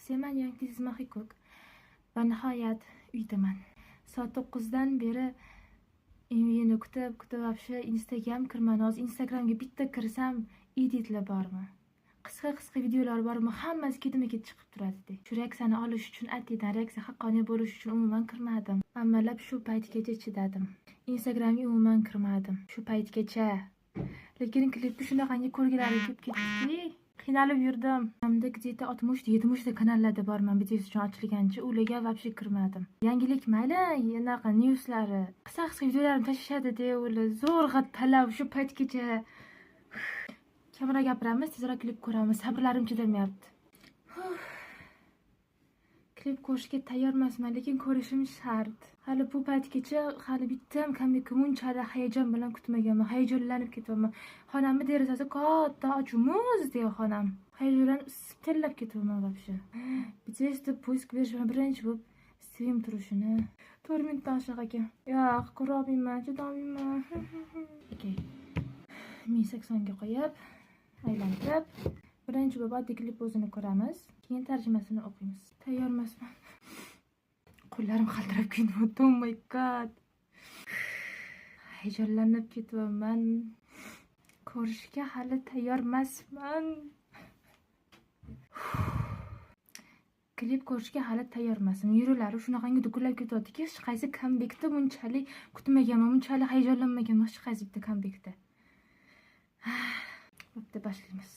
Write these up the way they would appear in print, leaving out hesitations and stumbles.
Seman Young, this is Mahikuk. Va nihoyat uydaman. Soat 9 dan beri MVni kutib, kutib вообще Instagram kirmadi. Hozir Instagramga bitta kirsam, editlar bormi? Qisqa-qisqa videolar bormi? Hammasi ketma-ket chiqib turadi. Shu reaksiyani olish uchun, atiydan reaksiya haqqoniy bo'lish uchun umuman kirmadim. Amallab shu paytgacha chidadim. Instagramga umuman kirmadim. Shu paytgacha. Lekin klipni shunaqangi ko'rgilarim kelib ketdiki, qiynalib yurdim. Hamda где-то 60-70 ta kanallarda borman, BTS uchun ochilgancha, ularga вообще kirmadim. Yangilik mayli, anaqa newslari, qisqa-qisqa videolarimni tashlashadi deya ular zo'rg'a talab shu paytgacha. Kamroq gapiramiz, tezroq klip ko'ramiz. Sabrlarim chidamayapti. Klip ko'rishga tayyor emasman, lekin ko'rishim shart. Hali bu paytgacha hali bitta ham comebackni bunchalik hayajon bilan kutmaganman. Hayajonlanib ketyapman. Xonamni derazasi katta ochiq muzdek xonam. Hayajonlanib isib terlab ketyapman вообще. BTS deb поиск berishim birinchi bo'lib stream turishini. 4 minutdan oshiq ekan. Yo'q, ko'ra olmayman, chidolmayman. Okey. 1080 ga qo'yib, aylantirib, birinchi bo'lib oddiy klip o'zini ko'ramiz. Keyin tarjimasini o'qiymiz. Tayyor emasman. Qo'llarim qaltirab ketyapti. Oh my god. Hayajonlanib ketyapman. Ko'rishga hali tayyor emasman. Klip ko'rishga hali tayyor emasman. Yuraklari shunaqangi dukullab ketyaptiki, hech qaysi comebackda bunchalik kutmaganman, bunchalik hayajonlanmaganman hech qaysi bitta comebackda. Bo'pti, boshlaymiz.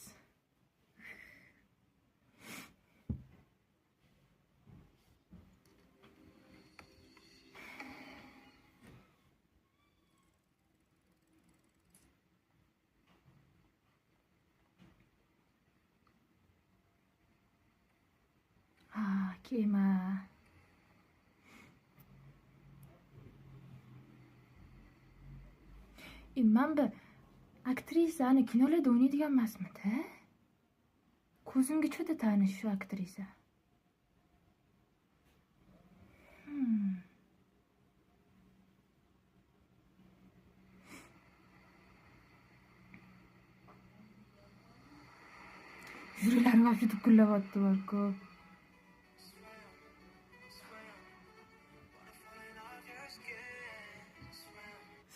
Ha, kema. Man bu aktrisani kinolarda o'ynaydigan emasmidi? Ko'zimga juda tanish shu aktrisa. Yuraklarim вообще dukullayapti borku.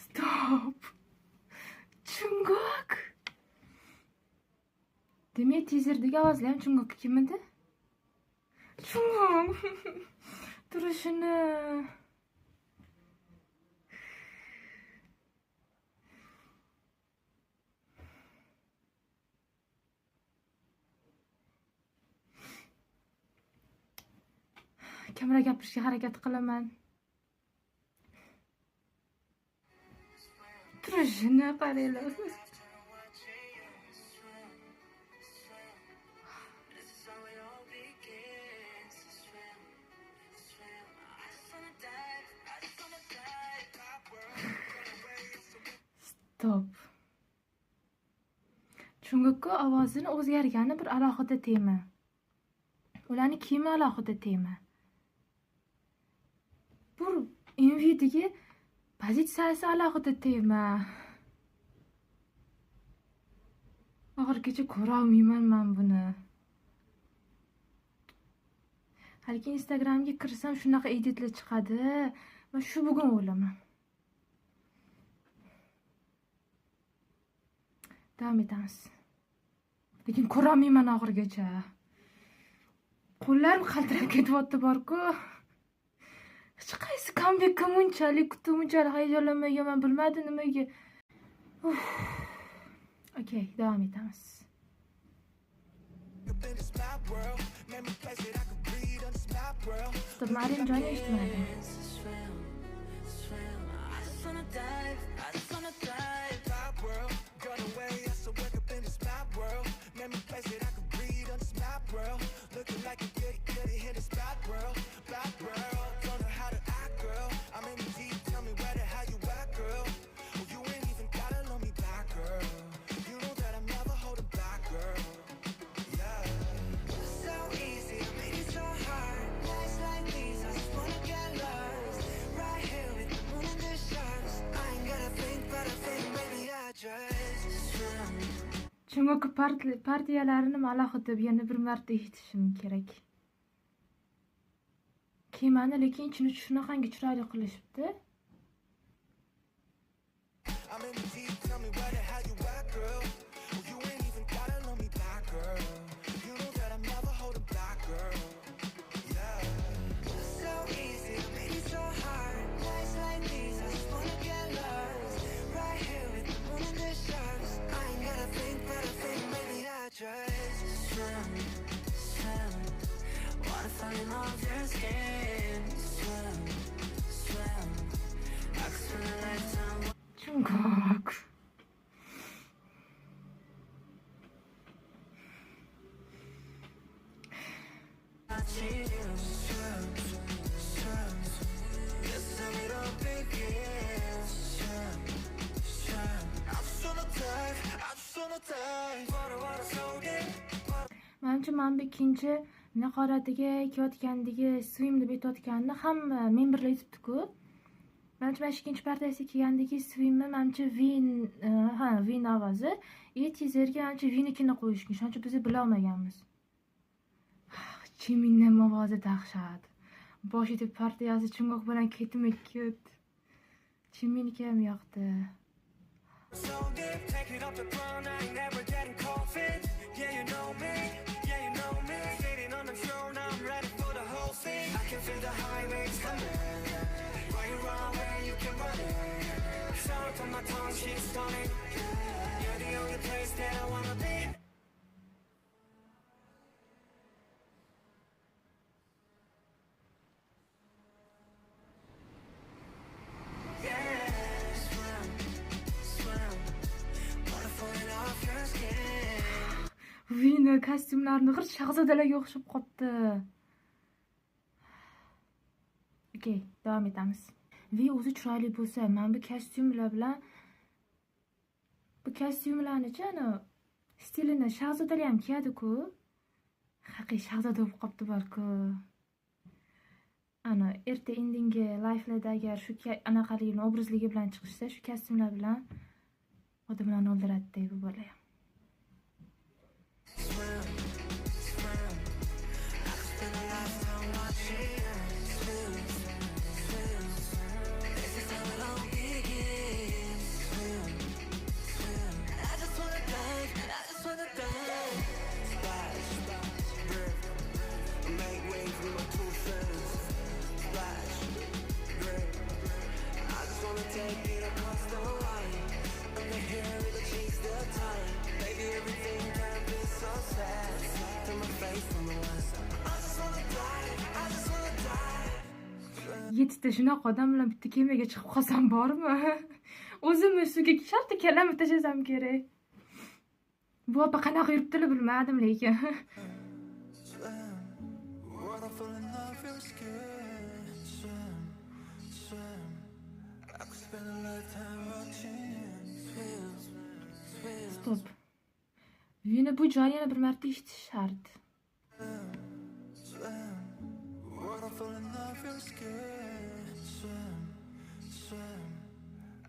Stop. Chunguk. Demak, tizerdagi ovozlar ham Chunguk kimidi? Chunguk. Turishini. Kamroq gapirishga harakat qilaman. Turishini qaranglar. Stop. Chungukku ovozini o'zgargani bir alohida tema. Ularning kiyimi alohida tema. Bu MVdagi pozitsiyasi alohida tema. Oxirigacha ko'ra olmayman men buni. Haligi Instagramga kirsam shunaqa editlar chiqadi. Men shu bugun o'laman. Davom etamiz. Lekin ko'ra olmayman oxirigacha. Qo'llarim qaltirab ketyapti borku. Hech qaysi comebackka bunchalik kutib, bunchalik hayajonlanmaganman, bilmadim nimaga. Okey, davom etamiz. Stop, Maryam joyini eshitmadim. Chunguk partiyalarini alohida yana bir marta eshitishim kerak. Kemani lekin ichini shunaqangi chiroyli qilishibdi. I'm in the deep, tell me where the hell you at, girl. Well, you ain't even gotta love me back, girl. You know that I'm never holding back, girl. Yeah. Just so easy, maybe so hard. Nights like these, I just wanna get lost. Right here with the moon and the sharks. I ain't gotta think, but I think maybe I just swim, swim. Wanna fall in love your skin. Swim, swim. I could spend a lifetime. Jungkook. Watching you swim, swim. This is how it all begins. Swim, swim. I just wanna dive, I just wanna dive. Water, water, so deep. Manimcha, mana bu ikkinchi naqoratiga kelayotgandagi "swim" deb aytayotganini hamma memberlar aytibdi-ku. Manimcha, mana shu ikkinchi partiyasiga kelgandagi "swim"ni manimcha Vin, ha, Vin ovozi. И tizerga manimcha Vinikini qo'yishgan. Shuning uchun biz bilolmaganmiz. Jiminni ovozi dahshat. Boshida partiyasi Jungkook bilan ketma-ket. Jiminiki ham yoqdi. So deep, take it off the ground. I ain't never getting cold feet. Yeah, you know me. Yeah, you know me. Sitting on the throne, now I'm ready for the whole thing. I can feel the high waves coming. Right around where you can run it. Salt on my tongue, she's stunning. You're the only place that I wanna be. Yeah. Swim, swim. Wanna fall off your skin. Vini kostyumlarini g'irt shahzodalarga o'xshab qolibdi. Okey, davom etamiz. Vi o'zi chiroyli bo'lsa, mana bu kostyumlar bilan, bu kostyumlarni-chi, ana stilini shahzodalar ham kiyadi-ku. Haqiqiy shahzoda bo'lib qolibdi balki. Ana erta indingi live'larda agar shu anaqaligini, obrazligi bilan chiqishsa, shu kostyumlar bilan odamlarni o'ldiradi bu bola ham. Swim, swim. I could spend a lifetime watching you swim, swim. This is how it all begins. Swim, swim. I just wanna dive, I just wanna dive. Splash, drip, make waves with my two friends. Splash, drip. I just wanna take it across the line. I'm not here to chase the time. Baby, everything can be so sad. Turn my face from the west. I just wanna dive, I just wanna dive. Yettita shunaqa odam bilan bitta kemaga chiqib qolsam bormi? O'zimni suvga shartta kallamni tashlasam kerak. Bu opa qanaqa yuribdilar bilmadim lekin. Swim, water falling off your skin. Swim, swim. I could spend a lifetime watching you. Swim, swim. Stop. Yana bu joyni yana bir marta eshitish shart. Swim, water falling off your skin. Swim, swim.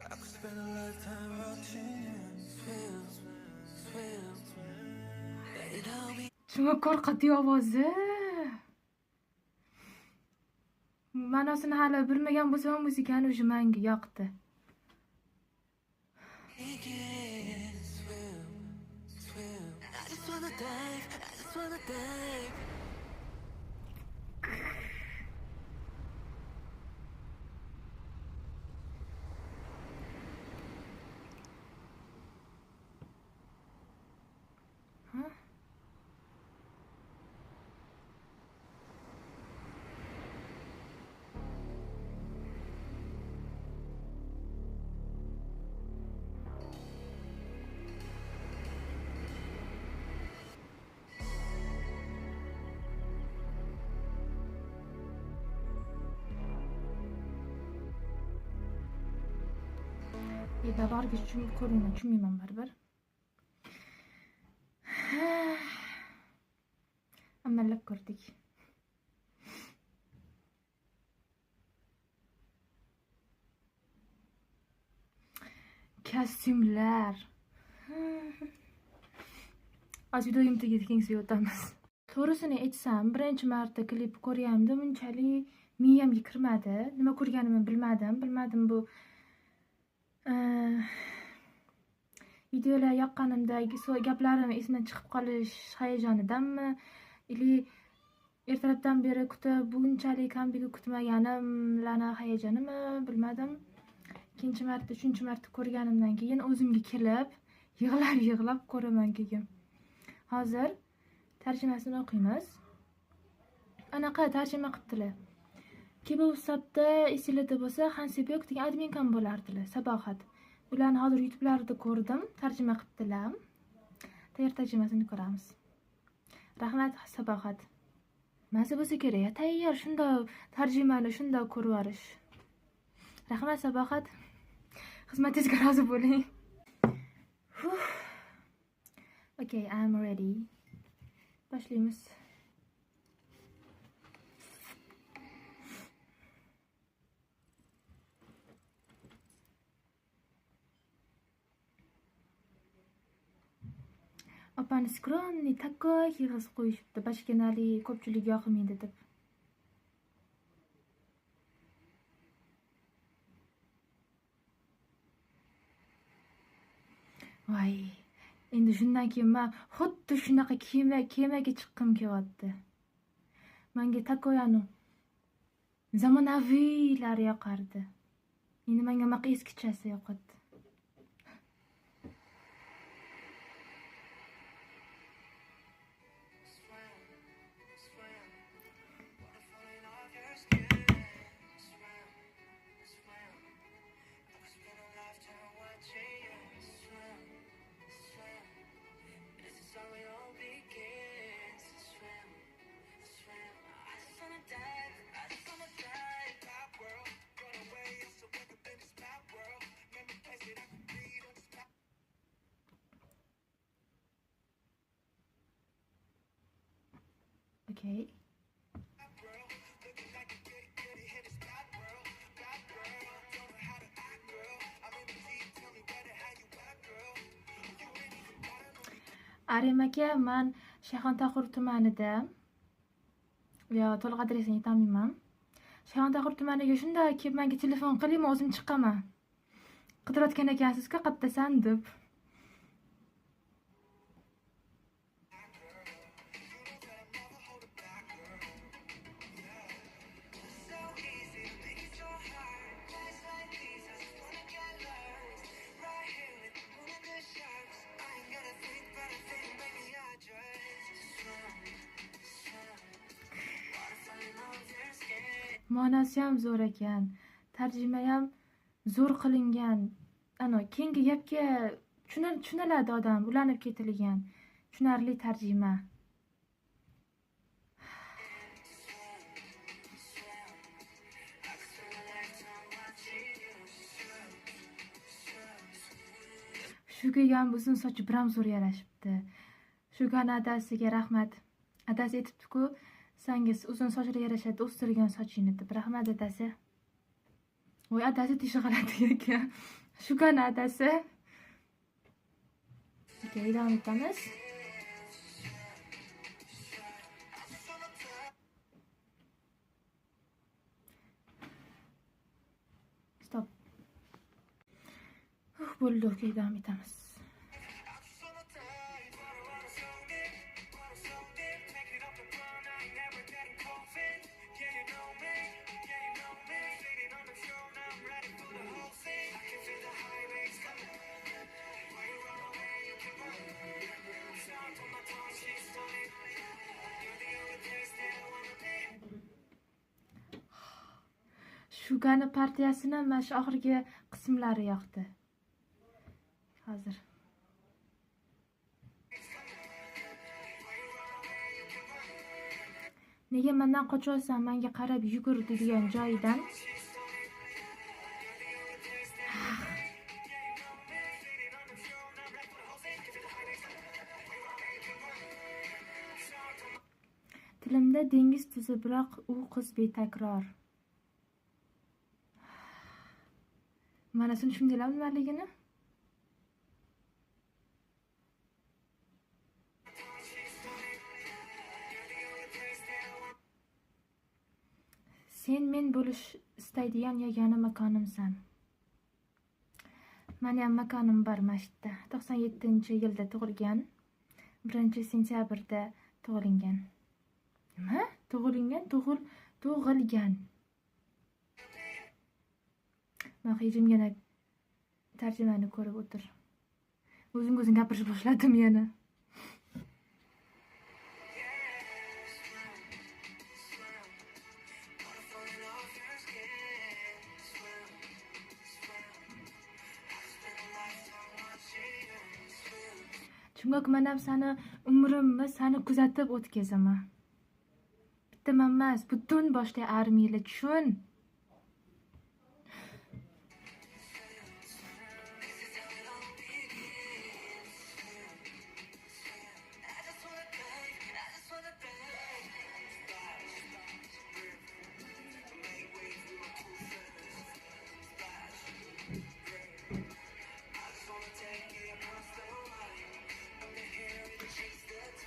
I could spend a lifetime watching you. Swim, swim. Let it all be. Shunga qo'rqadi ovozi. Ma'nosini hali bilmagan bo'lsam ham muzikani o'sha menga yoqdi. Begin. Swim, swim. I just wanna dive, I just wanna dive. Ha? Davarga ko'rmayman, tushunmayman baribir. Amallab ko'rdik. Kostyumlar. Hozir videoyim tugadi, keyingi o'tamiz. To'g'risini aytsam, birinchi marta klip ko'rganimda bunchalik Miyamga kirmadi. Nima ko'rganimni bilmadim. Bilmadim bu videolar yoqqanimda gaplarim esimdan chiqib qolish hayajonidanmi, ili ertalabdan beri kutib bunchalik comebackni kutmaganimlarni hayajonimi bilmadim. Ikkinchi marta, uchinchi marta ko'rganimdan keyin o'zimga kelib yig'lab yig'lab ko'raman keyin. Hozir tarjimasini o'qiymiz. Anaqa tarjima qilibdilar. Kebosapda esinglarda bo'lsa, Hansebek degan adminkam bo'lardilar, Sabohat. Ularni hozir YouTube'larida ko'rdim, tarjima qilibdilar. Tayyor tarjimasini ko'ramiz. Rahmat Sabohat. Maza bo'lsa kerak, tayyor shundoq tarjimani shundoq ko'rib yuborish. Rahmat Sabohat. Xizmatingizga rozi bo'ling. Okay, I'm ready. Boshlaymiz. Opani skromniy такой yig'izib qo'yishibdi, bashkanali ko'pchilik yoqmaydi deb. Voy, endi shundan keyin men xuddi shunaqa kemaga chiqqim kelyapti. Menga такой anu zamonaviylar yoqardi. Endi menga bunaqa eskichasi yoqadi. Okay. Arim aka, man Shayxontohur tumanida, yo to'liq adresini aytolmayman. Shayxontohur tumaniga shunday kelib menga telefon qiling, men o'zim chiqaman. Qidirayotgan ekansiz-ku, qayerdasan deb. Ma'nosi ham zo'r ekan, tarjima ham zo'r qilingan. Ana keyingi gapga tushuniladi odam, ulanib ketilgan. Tushunarli tarjima. Shuga ham uzun sochi biram zo'r yarashibdi. Shugani adasiga rahmat. Adasi aytibdi-ku, sanga uzun sochlar yarashadi, o'stirgan sochingni deb. Rahmat adasi. Voy, adasi tishi g'alati ekan. Shugani adasi. Okay, davom etamiz. Stop. Bo'ldi, okay, davom etamiz. Shugani partiyasini mana shu oxirgi qismlari yoqdi. Hozir. Nega mendan qochasan, menga qarab yugur degan joyidan tilimda dengiz tuzi, biroq u qiz betakror. Ma'nosini tushundinglarmi nimaligini? Sen men bo'lish istaydigan yagona makonimsan. Meni ham makonim bor mana shu yerda. 97-yilda tug'ilgan. 1-sentyabrda tug'ilgan. Nima? Tug'ilgan, tug'ilgan. Men jimgina tarjimani ko'rib o'tir. O'zimga o'zim gapirishni boshladim yana. Chunki men ham seni umrimni seni kuzatib o'tkazaman. Bitta men emas, butun boshli armiyalar tushun.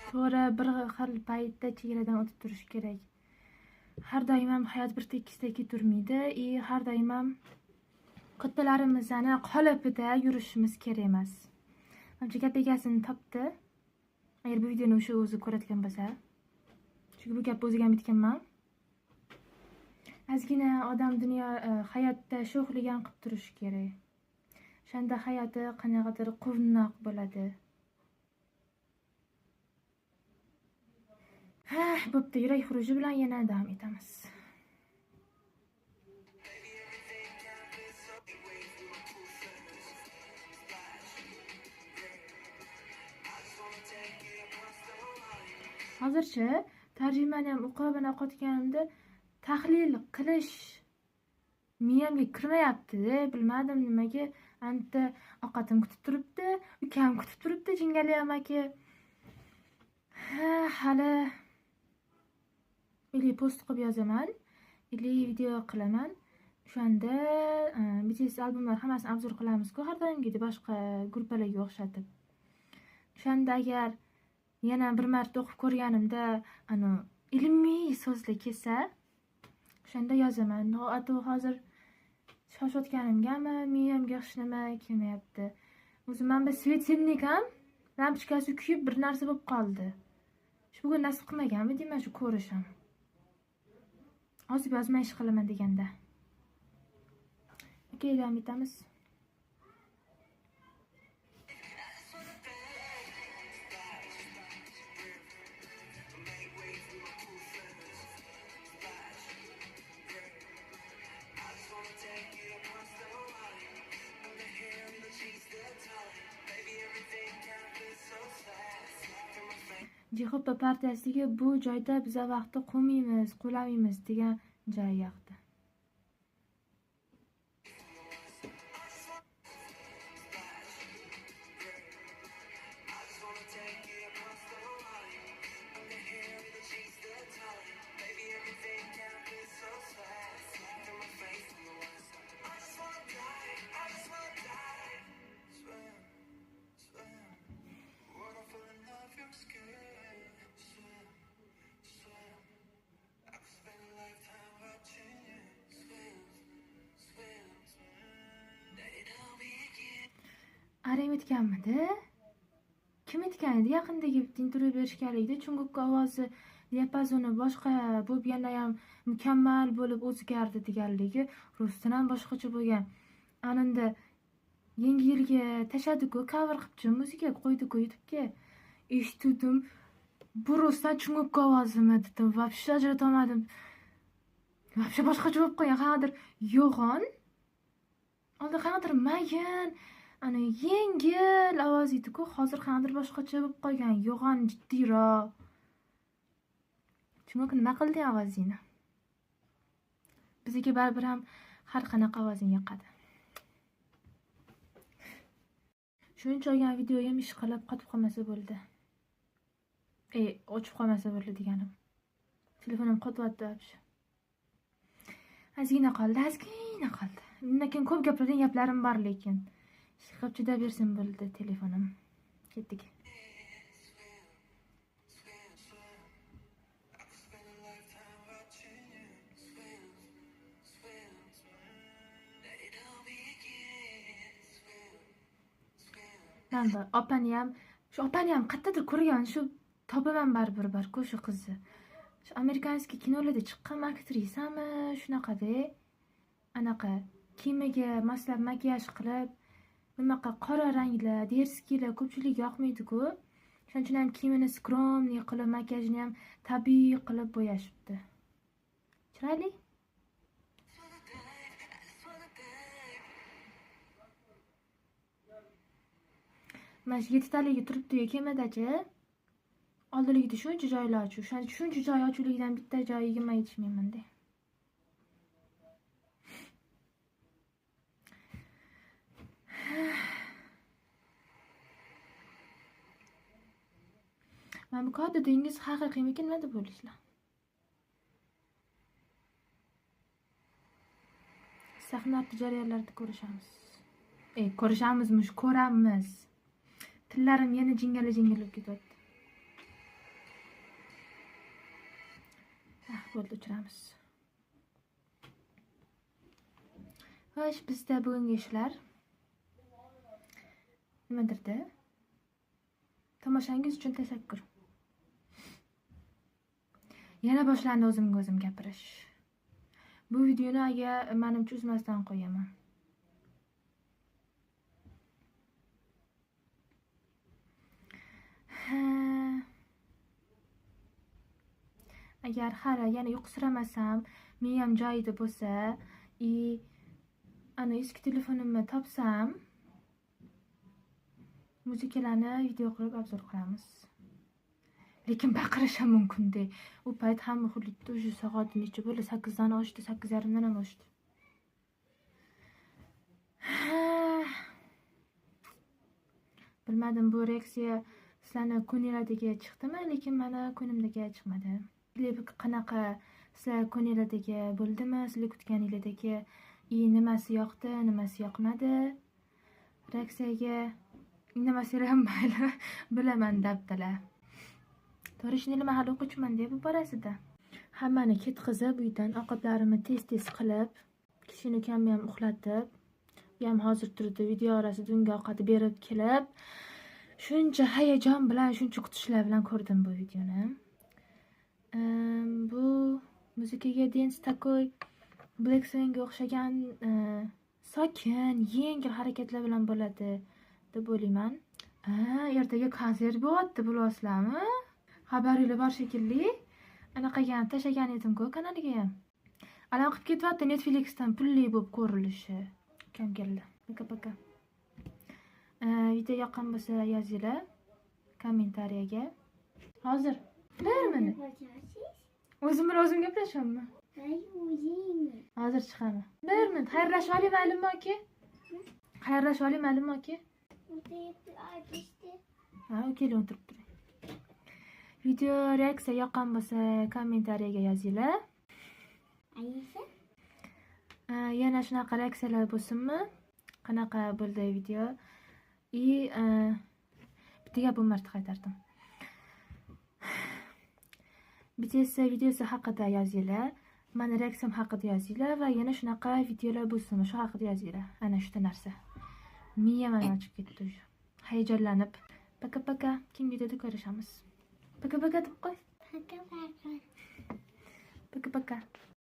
To'g'ri, bir xil paytda chegaradan o'tib turish kerak. Har doim ham hayot bir tekisda keturmaydi, har doim ham kattalarimizni qolipida yurishimiz kerak emas. Manimcha gap egasini topdi. Agar bu videoni o'sha o'zi ko'rayotgan bo'lsa, chunki bu gapni o'ziga ham aytganman. Ozgina odam dunyo hayotda sho'xligan qilib turishi kerak. O'shanda hayoti qanaqadir quvnoq bo'ladi. Ha, bo'pti, yurak xuruji bilan yana davom etamiz. Hozircha tarjimani ham o'qib o'qiyotganimda tahlil qilish miyamga kirmayapti, bilmadim nimaga. Anta ovqatim kutib turibdi, ukam kutib turibdi, jingali amaki. Ha, hali ili post qilib yozaman, ili video qilaman. O'shanda BTS albomlar hammasini obzor qilamiz-ku, har doimgidek boshqa gruppalarga o'xshatib. O'shanda agar yana bir marta o'qib ko'rganimda ana ilmiy so'zlar kelsa, o'shanda yozaman. Ato hozir shoshayotganimgami, miyamga hech nima kelmayapti. O'zim mana bu svetsilnik ham lampochkasi kuyib bir narsa bo'lib qoldi. Shu bugun nasib qilmaganmi deyman shu ko'rish ham. Hozir yozma ish qilaman deganda. Okey, davom etamiz. J-Hope partiyasidagi bu joyda biza vaqtni qo'ymaymiz, qo'lamaymiz degan joy yoqdi. Arang aytganmidi? Kim aytgan edi? Yaqindagi intervyu berishganligida Chunguk ovozi diapazoni boshqa bo'lib, yana ham mukammal bo'lib o'zgardi deganligi rostdan ham boshqacha bo'lgan. Anında yangi yilga tashladi-ku, cover qilibchi, muzika qo'ydi-ku YouTube'ga. Eshitdim, bu rostdan Chunguk ovozimi dedim, вообще ajrata olmadim. Вообще boshqacha bo'lib qolgan, qanaqadir yo'g'on, oldin qanaqadir mayin, ana yengil ovoz edi-ku, hozir qanaqadir boshqacha bo'lib qolgan, yo'g'on, jiddiyroq. Chunki nima qilding ovozingni? Bizga baribir ham har qanaqa ovozing yoqadi. Shuncha olgan videoyim ish qilib qotib qolmasa bo'ldi. O'chib qolmasa bo'ldi deganim. Telefonim qotyapti вообще. Ozgina qoldi, ozgina qoldi. Undan keyin ko'p gapiradigan gaplarim bor lekin. Chiqib chidab bersin bo'ldi telefonim. Ketdik. Mana bu opani ham, shu opani ham qayerdadir ko'rgan, shu topaman baribir bor-ku shu qizni. Shu американский kinolarda chiqqan aktrisami, shunaqada. Anaqa kiyimiga moslab makiyaj qilib, bunaqa qora ranglar, дерзкий lar ko'pchilik yoqmaydi-ku. Shuning uchun ham kiyimini скромный qilib, makiyajini ham tabiiy qilib bo'yashibdi. Chiroyli. Mana shu 7 taligi turibdi-yu kemadachi. Oldinligida shuncha joylar ochuv, shuncha joy ochuvligidan bitta joyiga man yetishmayman-da. Mana bu katta dengiz haqiqiymikin, nima deb o'ylaysizlar? Sahna orti jarayonlarida ko'rishamiz. Ko'rishamizmish, ko'ramiz. Tillarim yana jingala jingala bo'lib ketyapti. Ah, bo'ldi, o'chiramiz. Xo'sh, bizda bugungi ishlar nimadirda? Tomoshangiz uchun tashakkur. Yana boshlandi o'zimga o'zim gapirish. Bu videoni agar manimcha uzmasdan qo'yaman. Ha. Agar hali yana uyqusiramasam, miyam joyida bo'lsa, и ana eski telefonimni topsam, muzikalarni video qilib обзор qilamiz. Lekin baqirish ham mumkin-da. U payt hamma uxlaydi. Уже soat necha bo'ldi? 8 dan oshdi, 8:30 dan ham oshdi. Ha. Bilmadim, bu reaksiya sizlarni ko'ngillardagi chiqdimi, lekin mani ko'nglimdagi chiqmadi. Klip qanaqa, sizlar ko'ngillardagi bo'ldimi, sizlar kutganinglardagi, и nimasi yoqdi, nimasi yoqmadi? Reaksiyaga indamasanglar ham mayli, bilaman dabdilar. To'g'ri, shuni man hali o'quvchiman bu borasida. Hammani ketqizib, uydan ovqatlarimni tez-tez qilib, kichkina ukamni ham uxlatib, u ham hozir turdi, video orasida unga ovqat berib kelib, shuncha hayajon bilan, shuncha kutishlar bilan ko'rdim bu videoni. Bu muzikaga dance такой Black Swan'ga o'xshagan sokin, yengil harakatlar bilan bo'ladi deb o'ylayman. Ertaga konsert bo'lyapti, bilasizlarmi? Xabaringlar bor shekilli. Anaqaga ham tashlagan edim-ku kanaliga ham. Alam qilib ketyapti Netflixdan pulli bo'lib ko'rilishi. Ukam keldi. Пока пока. Video yoqqan bo'lsa yozinglar kommentariyaga. Hozir bir minut. O'zim bilan o'zim gaplashyapman. Hozir chiqaman. Bir minut xayrlashib olay maylimi aka? Xayrlashib olay maylimi aka? Ha, keling, o'tirib turing. Video reaksiya yoqqan bo'lsa kommentariyaga yozinglar. Yana shunaqa reaksiyalar bo'lsinmi? Qanaqa bo'ldi video? И bitta gap 10 marta qaytardim. BTS videosi haqida yozinglar. Mani reaksiyam haqida yozinglar va yana shunaqa videolar bo'lsinmi, shu haqida yozinglar. Ana shuta narsa. Miyam mana ochib ketdi уже. Hayajonlanib. Пока пока. Keyingi videoda ko'rishamiz. Пока пока deb qo'y. Пока пока. Пока пока.